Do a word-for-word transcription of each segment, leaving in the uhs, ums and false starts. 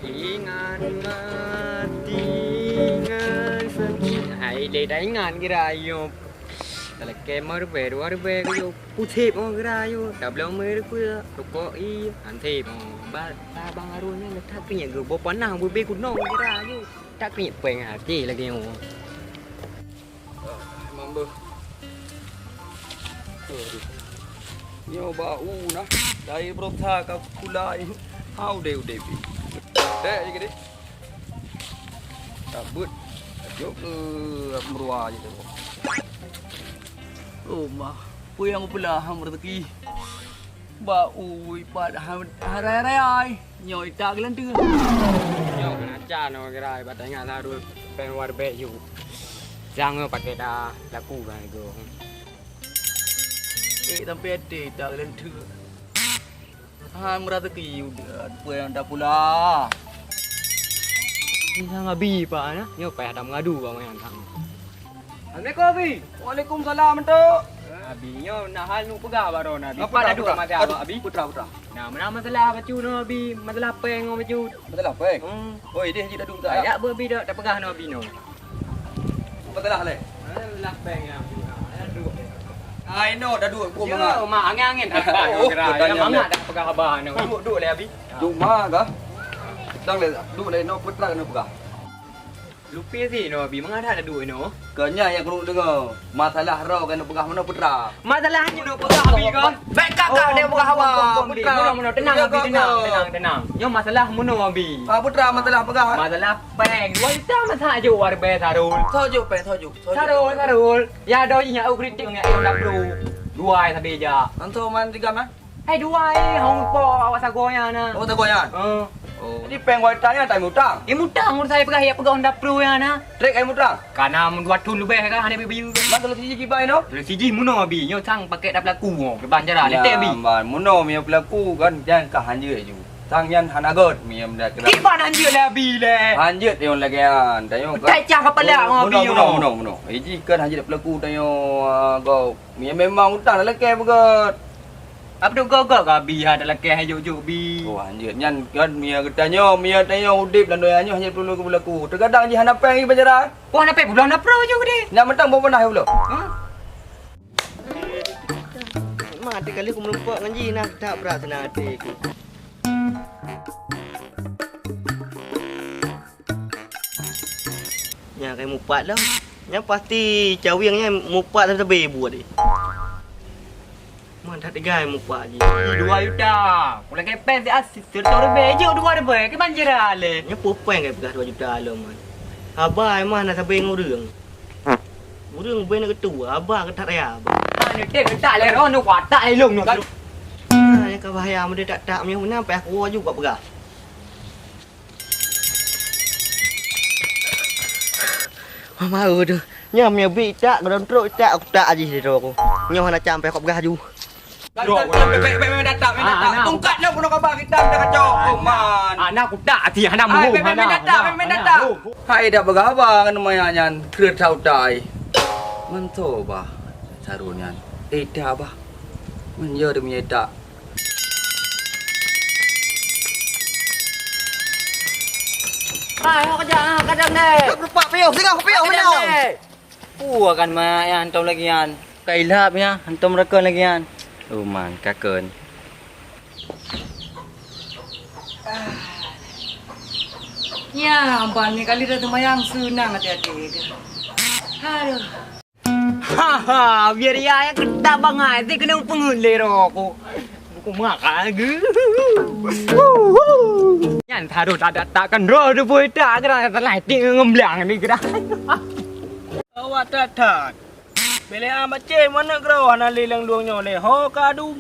Ingat mati ngon sakét. Hai, lé dah ingat kira ayo. Talakée meureubai, dua reubai keu yôh. Putéh oh kira ayo. Tabloe meureubai, rukok i, anseb oh. Ba, tabang arun nyan, tak keunyek geuboh panah, beubé gunong kira ayo. Tak keunyek péng até lagée nyoe. Ah, memang beuh. Aduh. Nyoe bak u nah, dari beurota ka kulai. Ha, udeb-udeb pih. Dek je gede. Cabut. Jok keu meurua je tu. Oh, mah. Peue nyang peula ham raseuki? Bak u ipat ha-, ha raya-raya ai. Nyoe itak geulanteue. Nyoe keunacan nyoe gerai bak taingat harôh péng luar bek ju. Sang nyoe pakai dah laku kan itu. Eh, sampai até itak geulanteue. Ha, meuraseuki udah peue nyang tapula. Ni sang abi pa na. Nyoe payah dah mengadu bak manyang sang. Assalamualaikum, Abi. Waalaikumsalam, Entok. Abi, nyoe na hal nu peugah baroe na, Abi. Apa pat dah duduk masalah, Abi? Putra, putra. Nah, mana masalah bacut nyoe, Abi? Masalah péng nyoe bacut. Masalah péng? Hmm. Oi, deh, jih dah duduk tak? Dak beu, Abi, dak tapeugah nyoe, Abi, nyoe. Masalah leh? Masalah péng ya, Abi. Nah, mana duduk? Ah, ino dah duduk, gua mangat. Yo, mak, angin-angin. Apa, oh, gerai? Dah mangat dah peugah haba nyoe. Duduk, duduk leh, Abi. Cuma kah? Dang leh, duduk leh, ino putra kena peugah. Lupie si inoe, Abi, mangat that duek inoe. Keu nyan nyang keuneuk deungoe. Masalah droe keuneuk peugah meunoe putra. Masalah nyoe keuneuk peugah, Abi, kan? Bèk kakak dia peugah awak, putra. Meunoe, meunoe, tenang, Abi, tenang, tenang, tenang. Nyoe masalah meunoe, Abi. Ah, putra, masalah peugah. Masalah péng. Dua juta masa jok warbe Sarul. Soe jok péng, soe jok, soe jok. Sarul, Sarul. Ya, do jih nyak kritik nyak Honda Pro. Dua ai sabe jak. Anto man tiga man? Hai dua ai, hong po awak sagoe nyan na. Oh, sagoe nyan? Heeh. Oh, jadi péng wanita nyan tai mutang? Eh, mutang, ureueng saya peugah, ya peugah Honda Pro nyan na. Trek ai mutang? Kana dua thon leubeh ka, hana beu-beu. Man kalau siji kibai no? Kalau siji meunoe, Abi, nyoe sang paket dah pelaku, oh, keubah cara, letek, Abi. Man, meunoe mia pelaku kan, jangan kah hanjeuet ju. Sang nyan hana göt, mia benda kena. Kiban hanjeuet lé, Abi, lé. Hanjeuet nyoe lagèe nyan, tanyoe kan. Pecah kapala, oh, Abi, meunoe, meunoe, meunoe, meunoe. Iji kan hanjeuet pelaku tanyoe, ah, go. Mia memang utang dah lakèe beugöt. Abdul gogok ka Abi ha talakèe hai jok-jok Bi. Oh, hanjeuet nyan kan mia geutanyoe, mia tanyoe udép lam donya nyoe hanjeuet peureulee keu beulaku. Teugadang jih hana péng lagi banjaran. Oh, hana péng, bulan hana peureulee jok deh. Nyan mantong boh peunah ulo. Hah? Mak, até kali ku meulumpok ngon jih nah, that brat sinan até ku. Nyan kai mupat lom. Nyan pasti cawéng nyan mupat sabe-sabe buet deh. Man that gai mupat jih. Dua juta. Ku lagèe péng siat sireutôh ribèe, jok dua ribèe, kiban jira lé. Nyan peue péng kai peugah dua juta lom, man. Haba mah na sabe ngon ureueng. Ureueng ubé na geutuwo, haba geutat raya. Man, neutek geutak lé roh, neuwatak lé lôn nyoe. Ah, nyan ka bahaya, meudeh tak-tak, meunyoe meunan payah kuwoe ju bak peugah. Mama, aduh. Nyan mie bit tak, gedong trok tak, aku tak jih di aku. Nyoe hana cam payah kau peugah ju. Bèk, bèk, bèk, bèk, datang, bèk, datang. Ah, nah. Tungkat nyoe bunoe kaba kita dah kacau. Oh, man. Ah, nah, aku tak hati, hana. Ai, meuhom, bèk, bèk, hana, bèk, datang, hana, bèk, bèk, hana, datang. Hom. Hai dah peugah haba ngon maya nyan, kreueh tau tai. Mantong bah, Sarul nyan. Eh, dah bah. Men yo demi tak. Hai, hok keujak, ah, kadang deh. Lupa piôh, singoh piôh meunyoe. Pue kan mak ya hantom lagi nyan. Kai lap ya hantom rakon lagi nyan. Oh man, kakon. Ya, ban ni kali dah semayang senang hati-hati. Aduh. Haha, biar ya, ya ketak bangai, ti kena pengeut lé rokok. Buku makan lagi. Nyan harus ada takkan roh tu boy tak kena telah ti ngemblang ni kena. Awak that-that. Bèk lé a bacé meuaneuk keudroe hana lé lam lueng nyoe lé ho ka dum.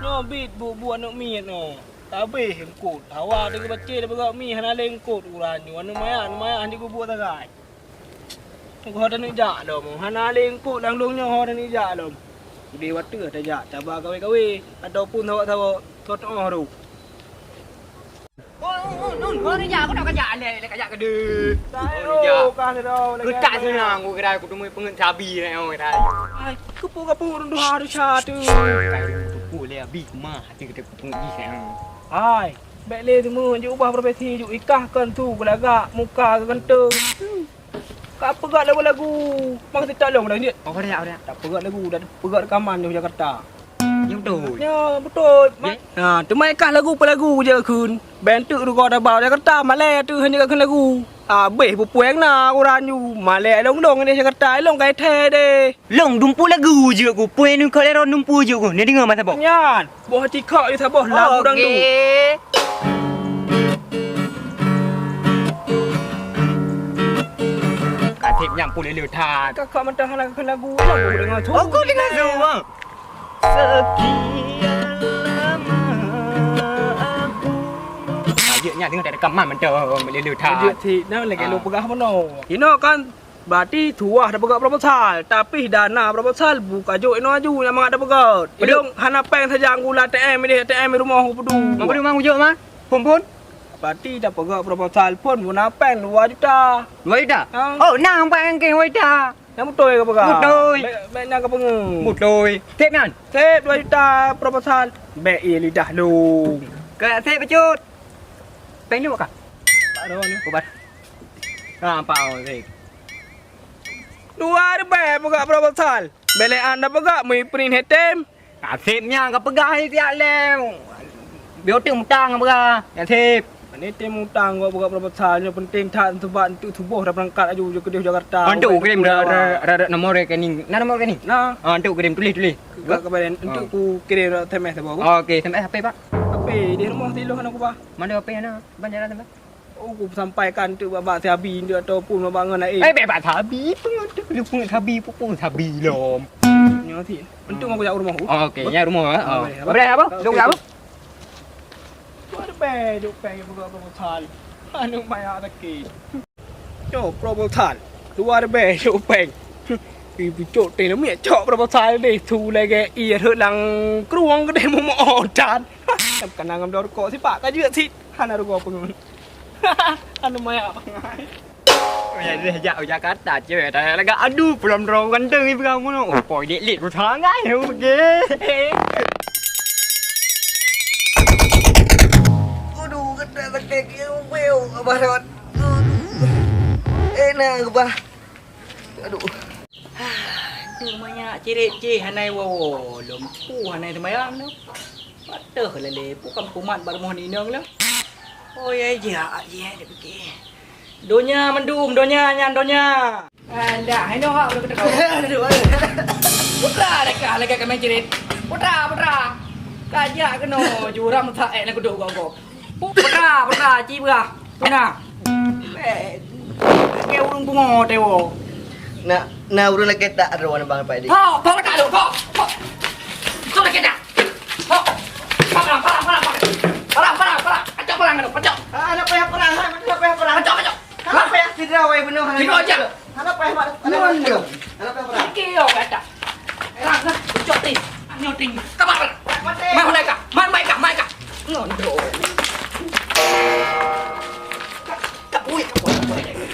Nyoe bit buet-buet aneuk miet nyoe. Tabéh eungkôt. Hawa teungoh bacé leubeh mi hana lé eungkôt uroe nyoe. Aneuk maya, aneuk maya hana geubuet sagai. Ho taneuk jak lom. Hana lé eungkôt lam lueng nyoe ho taneuk jak lom. Udeh watèe tajak taba kawé-kawé ataupun sawa-sawa. Thot oh ru. Oh, oh, oh, nun, oh, ni jak, aku nak kajak alek, alek kajak kedek. Oh, ni jak. Keutak seunang, aku kira aku temui pengen sabi, oh, kira. Ai, kepu-kepu, runduh harus satu. Kai, kepu le abi, kuma, hati kita kepu di sana. Hai, Bèk lé teuma jeuet ubah profesi, jeuet ikah kon su geulagak, muka geuganteung. Ka peugah lagu-lagu, mang sitak lôn dah jeuet. Oh, dah, dah. Tak peugah lagu, dah peugah rekaman di Jakarta. Ya betul. Ya, betul. Ya. Ha, teuma ikah lagu peue lagu je kheun. Bèk enteuk rugoe tabah Jakarta, malèe ateueh hana kheun lagu. Abéh pupueng na uran ju, malèe lôn-lôn di Jakarta, lôn kai thèe deh. Lôn dumpeue lagu jeuet ku, pueng nu keu lero dumpeue jeuet ku. Ni deungoe masa boh. Nyan. Boh hati kak di saboh lagu dangdut. Oke. Kasih nyang pun lele that. Kakak mentah lagu lagu. Oh, kau dengar tu, bang. Sekian lama aku. Ah, jeuet nyan tengah tak rekaman mentah lele that. Jeuet sit, nah lagi lu peugah meunoe. Inoe kan Berarti tuah tapeugöt proposal, tapi dana proposal buka jok inoe aju nyang mangat tapeugöt. Betul. Ilong hana péng saja gula A T M ideh A T M di rumoh kupedu. Mang peue mang ujok ma? Phon-phon? Berarti tapeugöt proposal phon guna péng dua juta. Dua juta? Ha? Oh, nang péng keu dua juta. Nyang beutôi ka peugah. Beutôi. Bèk, bèk nyang ka peungeut. Beutôi. Sép nyan? Sép dua juta proposal. Bèk ié lidah lôn. Ka sép bacut. Péng ni bukan? Tak ada ni. Bukan. Ha, pau sép. Dua ribèe peugah proposal. Bèk lé anda peugah meuprint H T M. Nasib nyan ka peugah siat lé. Bioteng mutang ka peugah. Nasib. Ni tem mutang gok peugah proposal nyoe penting that sebab enteuk suboh dah berangkat aju je keudeh Jakarta. Enteuk kirim ra-, ra-, ra-, nomor rekening. Na nomor rekening? Na. Ah, enteuk kirim tuléh, tuléh. Ka, ka, enteuk ku kirim S M S apa, Bu? Oke, S M S H P, Pak. H P di rumoh siloh anak ku, Pak. Mana H P anak? Ban jalan, Pak. Oh, ku sampaikan tu bak, bak si Abi tu ataupun bak ngon lain. Eh, bak si Abi, pengen tu kena pungut si Abi, pupung si Abi lom. Nyoe sit. Entu mau kujak rumah ku. Oh, okey, nyang rumah, eh. Oh, oh. Boleh, apa? Boleh, apa? Okey, dong, okey. Apa? Dua ribèe jok péng peugah proposal. Aneuk maya sakit. Nyoe proposal. Dua ribèe jok péng. Ih, bicok teh leumiek cok proposal deh. Su lagèe ie rhot lam krueng keudeh mumoh dan. Kana ngam dor kok sipak ka jeuet sit. Hana rugoe peungeut. Anu maya bangai. Maya deh jak Jakarta cewek dah lagak adu pulang droe ganteng ibu kamu no. Oh, poi dek lit pun sangai oke. Aduh, kata sakit ya ubeu abah rawat. Enak bah. Aduh. Aduh, manyak cirit jih hana iwoe-woe. Lom pu hana teumayang tu. Patah lele, pu kam kumat bak rumoh ninong lom. Oh, ya, jih, ah, jih, dia fikir. Donya mandum, donya nyan, donya. Alah, hai noh, ha, udah ketemu. Aduh, aduh. Putra, dekah lagi kami cirit. Putra, putra. Kajak kena jurang saek nak duduk gok-gok. Putra, putra, ci berah. Tuna. Eh, ke urung bungo tewo. Na, na urung lagi tak ada warna bang Pak Edi. Ho, ho tak ada, ho, ho. Itu lagi dah. Ho. Parang, parang, parang, parang. Parang, parang, parang. Acok parang tu, acok. Ah, anak payah perang, ha? Anak payah perang. Acok, acok. Anak payah sidra wai bunuh. Sidra aja. Anak payah mak. Anak payah perang. Anak payah perang. Oke, yo, kata. Perang, ha? Acok ting. Anyo ting. Kabar. Mati. Mai, mai ka. Mai, mai ka, mai ka. Ngon tu. Ka, ka, ui, ka, ui, ka, ui.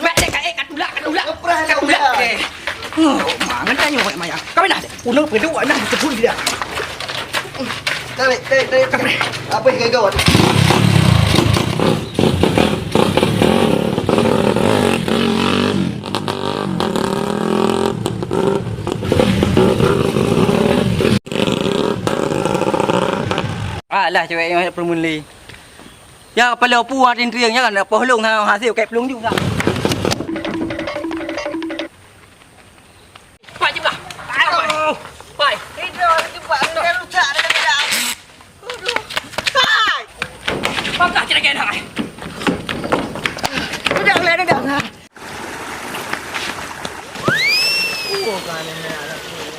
Wek deh, ka, eh, ka tulak, ka tulak. Keprah, ka tulak. Keprah. Eh. Oh, mangan tanyoe wek maya. Ka pinah deh. Uleue peuduek nah teupeue dia. Tarik, tarik, tarik. Keprah. Apa yang gagal? Alah, cewek yang permuli. Ya, kepala opu hati triang, ya kan? Poh long ha, hasil kek pelung juga. Cepat je lah. Aduh. Pai. Itu lagi buat dah rusak dah dah. Aduh. Hai. Bangka cerita kena. Udah, udah, udah, udah. Oh, kan ini anak ni.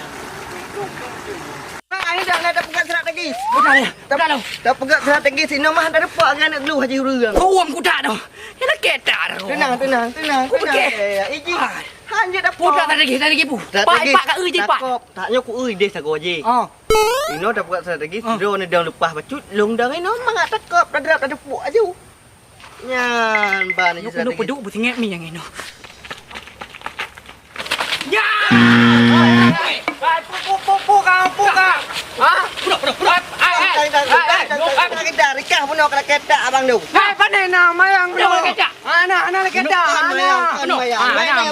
Nah, ini dah, dah peugah serat lagi. Udah, udah, udah, udah. Dah peugah serat lagi, sinoe mah dah depak dengan anak lu Haji Ureueng. Kau uam kuda tu. Ini kita tu. Tenang, tenang, tenang, tenang. Kau pakai. Ya, ya, izin. Ah. Hanjeuet dah. Putra tak lagi, tak lagi pu. Pai, pak, kat ui je, pak. Takop, tak nyoe ku ui deh sagoe je. Ah. Inoe dah peugah serat lagi, ah, sidroe ni dah leupah bacut, long dah inoe mangat takop, dah drap, dah tepuk aju. Nyan, ban. Nyoe keunoe peuduk beusingek mi nyang inoe. Nyan! Hai, pu, pu, pu, pu, kang, pu, kang. Ha? Peunoh, peunoh, peunoh. Hai, hai, hai, hai, hai. Kita rikah bunoe kena ketak abang tu. Hai, pandai na mayang bunoe. Peunoh kena ketak. Ana, ana kena ketak. Ana. Peunoh. Ana, mayang.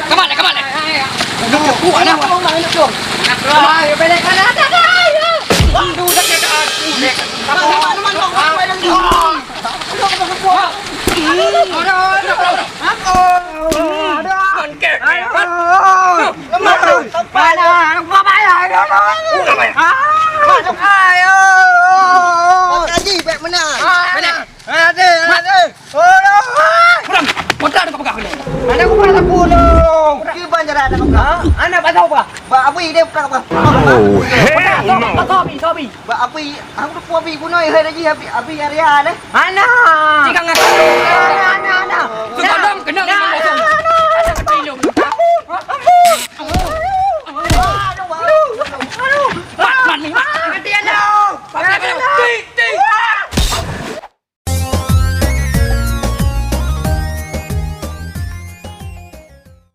Kemana, kemana? Hai, hai. Aduh, aduh, aduh. Ayo, belek sana. Aduh, aduh, aduh. Bang, tu dah ketak. Bang, bang, bang, bang, bang, bang. Anak pasal apa? Bak abui dia bukan apa. Oh, hell no. Bak abui, aku tu abui bunoe, hai lagi abui, abui area deh. Mana?